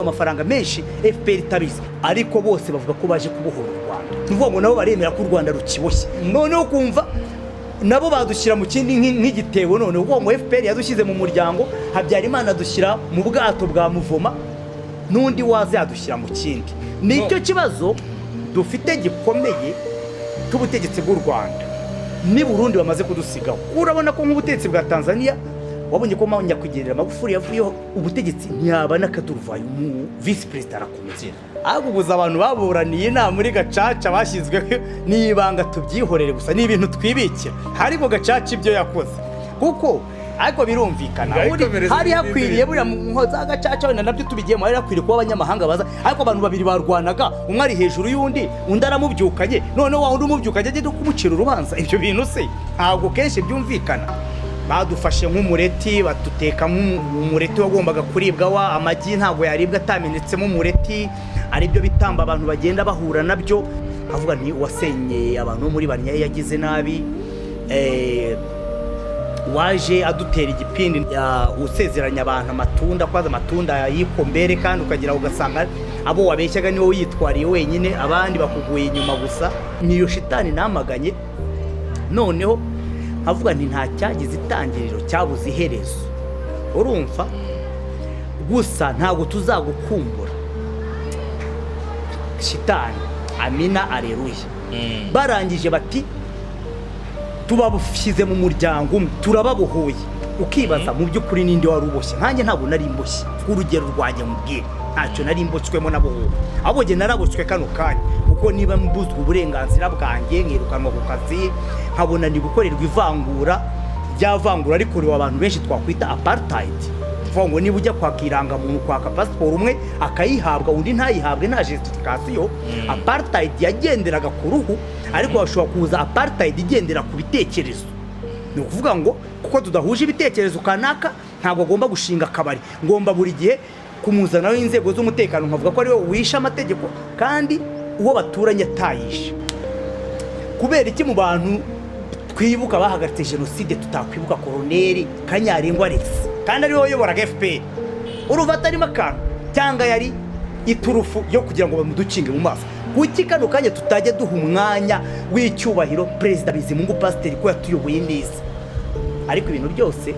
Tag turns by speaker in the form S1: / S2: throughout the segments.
S1: Amafaranga menshi FPR itabizi, ariko bose bavuga ko baje kubohora u Rwanda. Ni ukuvuga ngo nabo baremera ko u Rwanda rukiboshye. Noneho kumva nabo badushyira mu kindi nk'igitebo. Noneho kuvuga ngo FPR yadushyize mu muryango, Habyarimana adushyira mu bwato bwa muvoma, n'undi waza yadushyira mu kindi. Nicyo kibazo dufite gikomeye cy'ubutegetsi bw'u Rwanda n'i Burundi bamaze kudusigaho. Urabona ko nk'ubutegetsi bwa Tanzania, wabonye ko nyakwigendera Magufuli yavuyeho, ubutegetsi ntiyaba n'akaduruvayo, mu visi perezida arakomeza. Ahubwo gusa abantu baburaniye inama muri Gacaca bashyizweho n'ibanga, tubyihorere gusa, ni ibintu twibikira. Ariko Gacaca ibyo yakoze kuko, ariko birumvikana.
S2: Ngayikomereze.
S1: Hari hakwiriye buriya mu za Gacaca, wenda nabyo tubigiyemo, hari hakwiriye kuba abanyamahanga baza. Ariko abantu babiri barwanaga, umwe ari hejuru y'undi, undi aramubyukanye, noneho wa wundi umubyukanye ajya no kumucira urubanza. Ibyo bintu se ntabwo kenshi byumvikana. Badufashe nk'umureti, baduteka nk'umureti wagombaga kuribwa wa amagi, ntabwo yaribwa atamenetsemo umureti. Aribyo bitambo abantu bagenda bahura nabyo. Avuga nti wasenye abantu bo muri Banyahe yagize nabi, waje adutera igipindi, usezeranya abantu amatunda, kwaza amatunda yikombere, kandi ukagira ugasanga abo wabeshyaga niwo wiyitwariye wenyine, abandi bakuguye inyuma gusa. Niyo shitani namaganye. Noneho nkavuga nti nta cyagize itangiriro cyabuze iherezo. Urumva gusa ntabwo tuzagukumbura shitani. Amina, areruya. Barangije bati tubashyize mu muryango umwe, turababohoye. Ukibaza mu by'ukuri ninde wari uboshye? Nkanjye ntabwo nari mboshye. Urugero rwanjye mubwire, ntacyo nari mboshyemo nabohowe, ahubwo njye naraboshywe kano kanya, kuko niba mbuzwa uburenganzira bwanjye, nkirukanwa ku kazi, nkabona ni gukorerwa ivangura, rya vangura rikorewe abantu benshi twakwita apartheid, kuvuga ngo niba ujya kwaka irangamuntu, kwaka pasiporo, umwe akayihabwa undi ntayihabwe, nta justification. Apartheid yagenderaga ku ruhu, ariko hashobora kuza apartheid igendera ku bitekerezo. Ni ukuvuga ngo kuko tudahuje ibitekerezo kanaka ntabwo agomba gushinga akabari, ngomba buri gihe kumuzanaho inzego z'umutekano, nkavuga ko ari we wishe amategeko kandi uwo baturanye atayishe. Kubera iki mu bantu twibuka bahagaritse jenoside tutakwibuka Koroneri Kanyarengwa Alex, kandi ariwe wayoboraga FPR? Urumva atarimo akantu, cyangwa yari iturufu yo kugira ngo bamudukinge mu maso? Kuki kano kanya tutajya duha umwanya w'icyubahiro Perezida Bizimungu Pasiteri, ko yatuyoboye neza? Ariko ibintu byose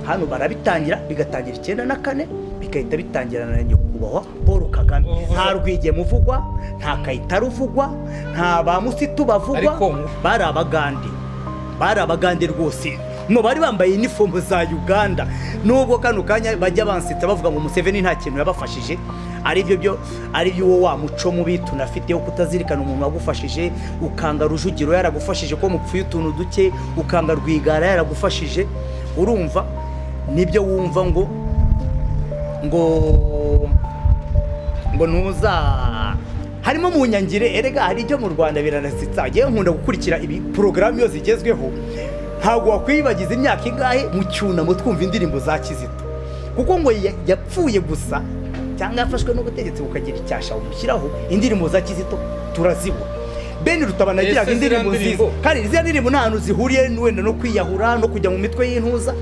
S1: hano barabitangira, bigatangira 94, bigahita bitangirana na nyakubahwa Paul Kagame. Nta Rwigema uvugwa, nta Kayitare uvugwa, nta ba Musitu bavugwa. Bari Abagande, bari Abagande rwose. No bari bambaye inifomu za Uganda. Nubwo kano kanya bajya bansetsa bavuga ngo Museveni nta kintu yabafashije, aribyo byo, aribyo uwo wa muco mubi tunafite wo kutazirikana umuntu wagufashije. Ukanga Rujugiro yaragufashije ko mupfuye utuntu duke, ukanga Rwigara yaragufashije. Urumva nibyo wumva ngo ntuza harimo mu nyangire. Erega hari ibyo mu Rwanda biranasetsa. Ngewe nkunda gukurikira ibi porogaramu iyo zigezweho. Ntabwo wakwibagiza imyaka ingahe mu cyunamo twumva indirimbo za Kizito, kuko ngo yapfuye gusa cyangwa yafashwe n'ubutegetsi bukagira icyasha bumushyiraho, indirimbo za Kizito turazibura. Ben Rutabana yagiraga
S2: Ese ziriya
S1: indirimbo nziza.
S2: ndirimbo?
S1: Kandi ziriya ndirimbo nta hantu zihuriye wenda no kwiyahura no kujya mu mitwe y'intuza,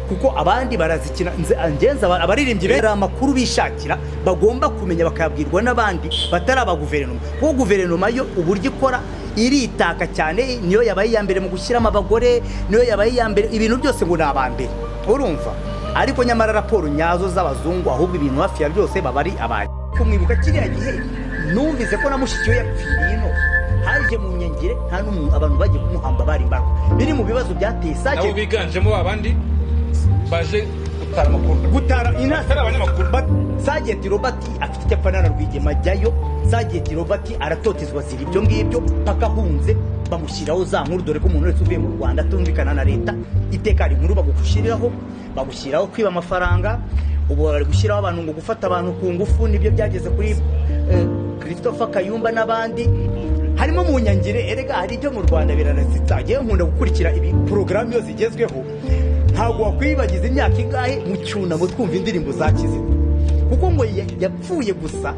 S1: kuko abandi barazikina. Ngenzi abaririmbyi bera amakuru bishakira bagomba kumenya, bakayabwirwa n'abandi batari aba guverinoma, kuko guverinoma yo uburyo ikora iritaka cyane. Niyo yabaye iya mbere mu gushyiramo abagore, niyo yabaye iya mbere ibintu byose, ngo ni aba mbere. Urumva, ariko nyamara raporo nyazo z'abazungu, ahubwo ibintu hafi ya byose baba ari abantu. Kumwibuka kiriya gihe, numvise ko na mushiki we yapfiriye ino, haje mu nyangire, nta n'umuntu, abantu bagiye kumuhamba bari mbarwa. Biri mu bibazo byateye
S2: nabo
S1: sake.
S2: Biganjemo abandi baje gutara amakuru.
S1: Gutara inama.
S2: Atari abanyamakuru.
S1: Sergeant Robert afite icyo apfana na Rwigema, ajyayo. Sergeant Robert aratotezwa, azira ibyo ngibyo paka ahunze, bamushyiraho za nkuru. Dore ko umuntu wese uvuye mu Rwanda atumvikana na leta, iteka hari inkuru bagushyiriraho, bagushyiraho kwiba amafaranga. Ubu bari gushyiraho abantu ngo gufata abantu ku ngufu, nibyo byageze kuri Christopher Kayumba n'abandi harimo mu nyangire. Erega hari ibyo mu Rwanda biranasetsa. Ngewe nkunda gukurikira ibi porogaramu iyo zigezweho. Ntabwo wakwibagiza imyaka ingahe mu cyunamo twumva indirimbo za Kizito, kuko ngo yapfuye gusa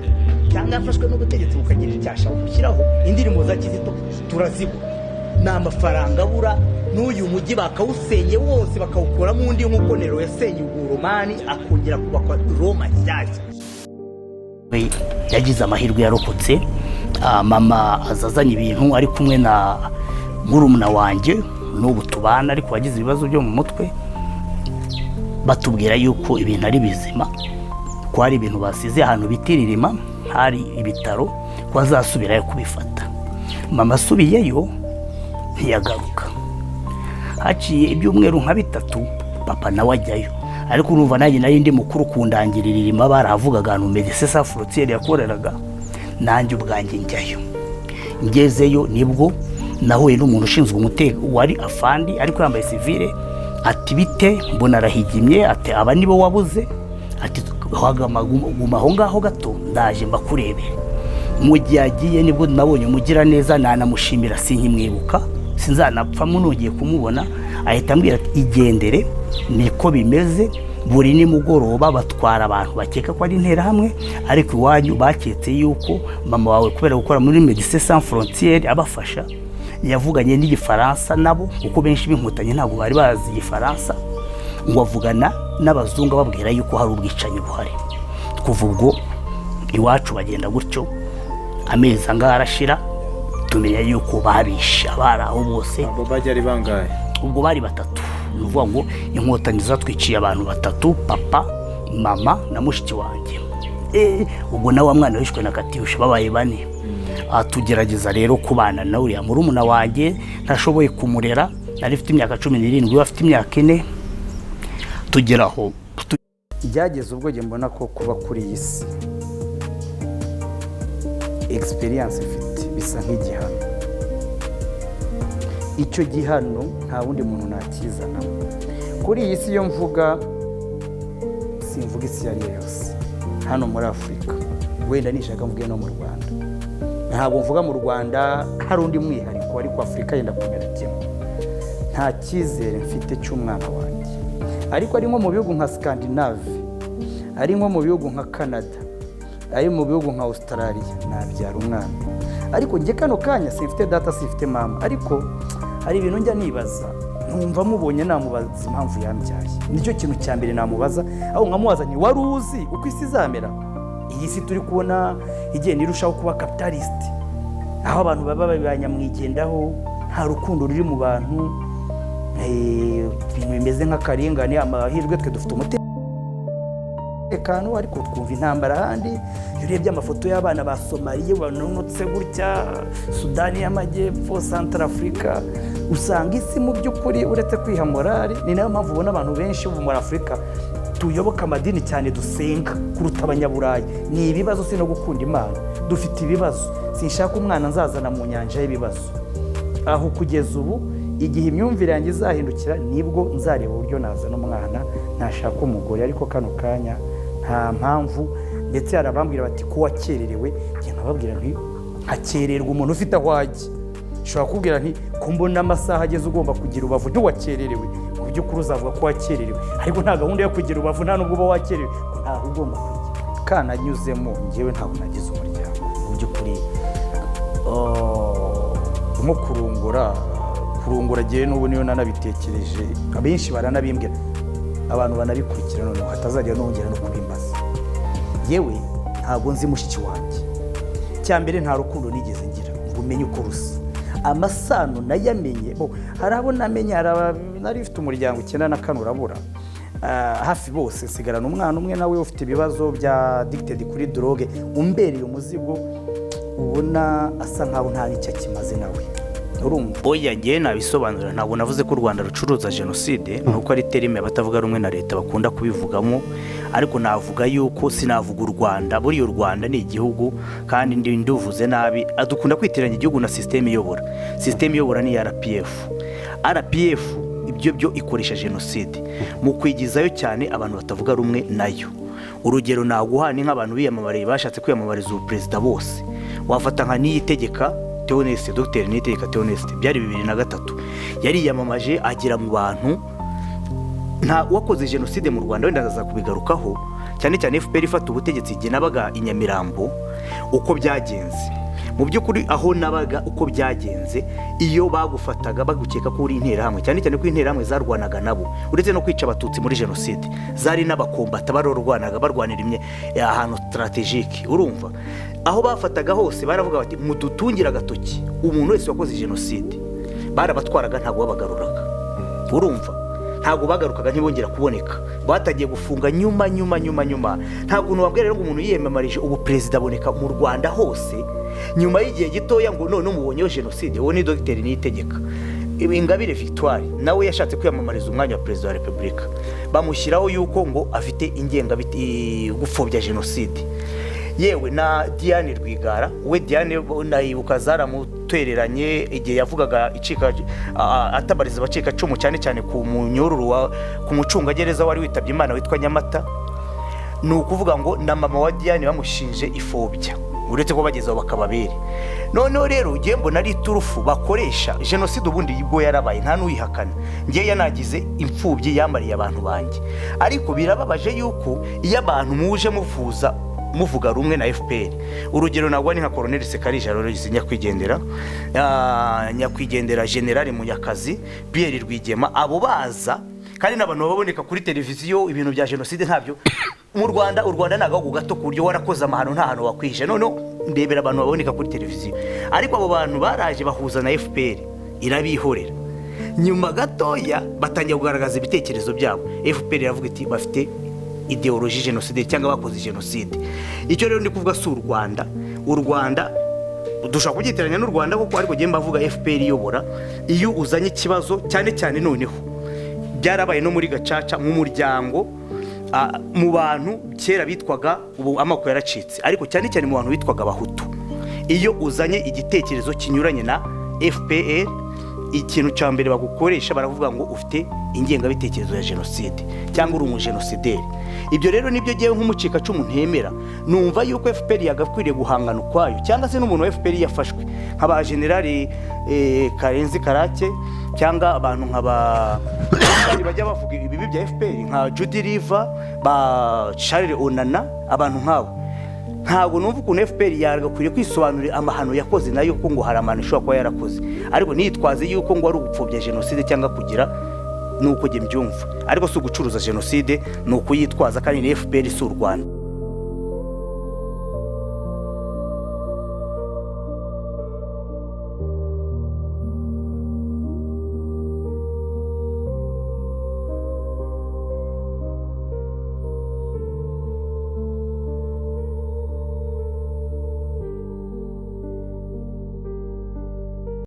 S1: cyangwa yafashwe n'ubutegetsi bukagira icyasha bumushyiraho, indirimbo za Kizito turazibura. Ni amafaranga abura, n'uyu mujyi bakawusenye wose bakawukuramo undi, nk'uko Nero yasenye Uburomani akongera kubakwa Roma nshyashya. We yagize amahirwe yarokotse. Mama aza azanye ibintu ari kumwe na murumuna wanjye n'ubu tubana, ariko wagize ibibazo byo mu mutwe. Batubwira yuko ibintu ari bizima, ko hari ibintu basize ahantu bita Iririma, hari ibitaro, ko azasubirayo kubifata. Mama asubiyeyo ntiyagaruka. Haciye ibyumweru nka 3, papa nawe ajyayo, ariko urumva nanjye nari ndi mukuru kundangirira Iririma. Barahavugaga ahantu Médecins Sans Frontières yakoreraga, nanjye ubwanjye njyayo. Ngezeyo nibwo nahuye n'umuntu ushinzwe umutekano wari afandi ariko yambaye civil. Ati: "Bite?" Mbona arahigimye. Ati: "Aba nibo wabuze?" Ati: "Hagama, guma aho ngaho gato, ndaje mbakurebere." Mu gihe agiye nibwo nabonye umugiraneza, nanamushimira, sinkimwibuka, sinzanapfa nongeye kumubona. Ahita ambwira ati: "Igendere, niko bimeze, buri nimugoroba batwara abantu bakeka ko ari interahamwe, ariko iwanyu baketse yuko mama wawe, kubera gukora muri Médecins Sans Frontières abafasha, yavuganye n'igifaransa nabo, kuko benshi b'inkotanyi ntabwo bari bazi igifaransa, ngo avugana n'abazungu ababwira yuko hari ubwicanyi buhari." Kuva ubwo iwacu bagenda gutyo, amezi angahe arashira, tumenya yuko babishe abari aho bose.
S3: Abo bajya ari bangahe?
S1: Ubwo bari batatu. Ni ukuvuga ngo inkotanyi zatwiciye abantu batatu: papa, mama na mushiki wanjye. Ubwo nawe wa mwana wishwe na Katyusha, babaye bane. Tugerageza rero kubana na uriya murumuna wanjye. Ntashoboye kumurera, nari mfite imyaka 17, we afite imyaka 4. Tugera aho
S4: Byageze ubwo njye mbona ko kuba kuri iyi si, experience mfite, bisa nk'igihano. Icyo gihano nta wundi muntu nakizanamo kuri iyi si. Iyo mvuga, simvuga isi iyo ari yo yose, hano muri Afurika, wenda nishaka mvuge no mu Rwanda. Ntabwo mvuga mu Rwanda hari undi mwihariko, ariko Afurika yenda kumera kimwe. Nta cyizere mfite cy'umwana wanjye, ariko ari nko mu bihugu nka Scandinave, ari nko mu bihugu nka Canada, ari mu bihugu nka Australia, nabyara umwana. Ariko njye kano kanya simfite data, simfite mama, ariko hari ibintu njya nibaza, nkumva mubonye namubaza impamvu yambyaye. Nicyo kintu cya mbere namubaza, aho nkamubaza nti: "Wari uzi uko isi izamera?" Iyi si turi kubona igenda irushaho kuba capitalist, aho abantu baba banyamwigendaho, nta rukundo ruri mu bantu, ibintu bimeze nk'akarengane. Amahirwe twe dufite umutekano, ariko twumva intambara ahandi. Iyo urebye amafoto y'abana ba Somaliya banonotse gutya, Sudani y'Amajyepfo, Santarafurika, usanga isi mu by'ukuri uretse kwiha morale. Ni nayo mpamvu ubona abantu benshi bo muri Afurika tuyoboka amadini cyane, dusenga kuruta abanyaburayi. Ni ibibazo, si no gukunda Imana, dufite ibibazo. Sinshaka umwana nzazana mu nyanja y'ibibazo. Aho kugeza ubu, igihe imyumvire yanjye izahindukira, nibwo nzareba uburyo nazana umwana, nashaka umugore, ariko kano kanya nta mpamvu. Ndetse hari abambwira bati: "Ko wakererewe?" Njye nkababwira nti: "Hakererwa umuntu ufite aho ajya." Ushobora kubwira nti: "Ko mbona amasaha ageze ugomba kugira ubavu, ntiwakererewe?" Mu by'ukuri uzavuga ko wakererewe, ariko nta gahunda yo kugira ubavu, nta nubwo uba wakererewe, ko ntaho ugomba kujya. Kananyuzemo, njyewe ntabwo nagize umuryango mu by'ukuri. Nko kurungura ngewe n'ubu niyo nanabitekereje, abenshi baranabimbwira, abantu banabikurikira, noneho hatazajya nongera no kubimbaza. Yewe, ntabwo nzi mushiki wanjye. Cya mbere, nta rukundo nigeze ngira ngo umenye uko rusa. Amasano nayamenye bo, hari abo namenye, hari nari mfite umuryango 94 urabura. Hafi bose, nsigarana umwana umwe nawe ufite ibibazo bya addicted kuri drogue, umbereye umuzigo, ubona asa nkaho nta n'icyo akimaze nawe, urumva.
S1: Oya, ngewe nabisobanura. Ntabwo navuze ko u Rwanda rucuruza jenoside, ni uko ari terme abatavuga rumwe na leta bakunda kubivugamo. Ariko navuga yuko sinavuga u Rwanda, buriya u Rwanda ni igihugu, kandi ndi nduvuze nabi. Dukunda kwitiranya igihugu na système iyobora. Système iyobora ni RPF. RPF ibyo byo ikoresha jenoside mu kwigizayo cyane abantu batavuga rumwe nayo. Urugero naguha ni nk'abantu biyamamariye, bashatse kwiyamamariza ubuperezida bose. Wafata nka Niyitegeka Theoneste, Dr Niyitegeka Theoneste, byari 2003, yariyamamaje agera mu bantu. Nta wakoze jenoside mu Rwanda, wenda ndaza kubigarukaho, cyane cyane FPR ifata ubutegetsi. Igihe nabaga i Nyamirambo, uko byagenze mu Mu by'ukuri aho nabaga, uko byagenze, iyo bagufataga bagukeka ko uri Interahamwe, cyane cyane ko Interahamwe zarwanaga nabo, uretse no kwica Abatutsi muri jenoside, zari n'abakombata, barorwanaga, barwanira imye ahantu stratégique. Urumva, aho bafataga hose baravuga bati: "Mudutungire agatoki umuntu wese wakoze jenoside." Barabatwaraga, ntabwo babagaruraga. Urumva, ntabwo bagarukaga, ntibongera kuboneka. Batangiye gufunga nyuma, nyuma, nyuma, nyuma. Ntabwo umuntu wabwira rero ngo umuntu yiyamamarije ubu perezida aboneka mu Rwanda hose, nyuma y'igihe gitoya ngo none umubonyeho jenoside. Uwo ni Dogiteri Niyitegeka. Ingabire Victoire nawe yashatse kwiyamamariza umwanya wa perezida wa repubulika, bamushyiraho yuko ngo afite ingengabiti, gupfobya jenoside. Yewe na Diane Rwigara, we Diane nayibuka zaramutereranye igihe yavugaga icika, atabariza abacikacumu, cyane cyane ku munyururu wa ku mucungagereza wari witabye Imana witwa Nyamata. Ni ukuvuga ngo na mama wa Diane bamushinje ifobya, uretse ko bageze aho bakababere. Noneho rero ugiye mbona ari iturufu bakoresha. Jenoside ubundi ubwo yarabaye, nta n'uyihakana. Ngewe yanagize imfubyi, yamariye abantu banjye. Ariko birababaje yuko iyo abantu muje muvuza, muvuga rumwe na FPR, urugero nagwa ni nka Colonel Sekarije Aloys nyakwigendera, nyakwigendera General Munyakazi, Pierre Rwigema, abo baza kandi n'abantu baboneka kuri televiziyo. Ibintu bya jenoside ntabyo mu Rwanda. U Rwanda ni agahugu gato ku buryo warakoze amahano nta hantu wakwihisha. Noneho ndebera abantu baboneka kuri televiziyo, ariko abo bantu baraje bahuza na FPR, irabihorera. Nyuma gatoya batangira kugaragaza ibitekerezo byabo, FPR iravuga iti: "Bafite idéologie jenoside cyangwa bakoze jenoside." Icyo rero ndi kuvuga si u Rwanda. U Rwanda dushobora kubyitiranya n'u Rwanda kuko, ariko njye mbavuga FPR iyobora. Iyo uzanye ikibazo, cyane cyane noneho byarabaye no muri gacaca, mu muryango, mu bantu kera bitwaga, ubu amoko yaracitse, ariko cyane cyane mu bantu bitwaga Abahutu, iyo uzanye igitekerezo kinyuranye na FPR, ikintu cya mbere bagukoresha baravuga ngo ufite ingengabitekerezo ya jenoside cyangwa uri umujenosideri. Ibyo rero nibyo ngewe nk'umucikacumu ntemera. Numva yuko FPR yagakwiriye guhangana ukwayo, cyangwa se n'umuntu wa FPR yafashwe nka ba Generali Karenzi Karake, cyangwa abantu nka ba bajya bavuga ibibi bya FPR nka Judi Rever, ba Charles Onana, abantu nk'abo. Ntabwo numva ukuntu FPR yagakwiriye kwisobanurira amahano yakoze nayo, ko ngo hari amahano ishobora kuba yarakoze, ariko ntiyitwaze yuko ngo ari ugupfobya jenoside cyangwa kugira. Nuko njye mbyumva, ariko si ugucuruza jenoside, ni ukuyitwaza, kandi ni FPR, si u Rwanda.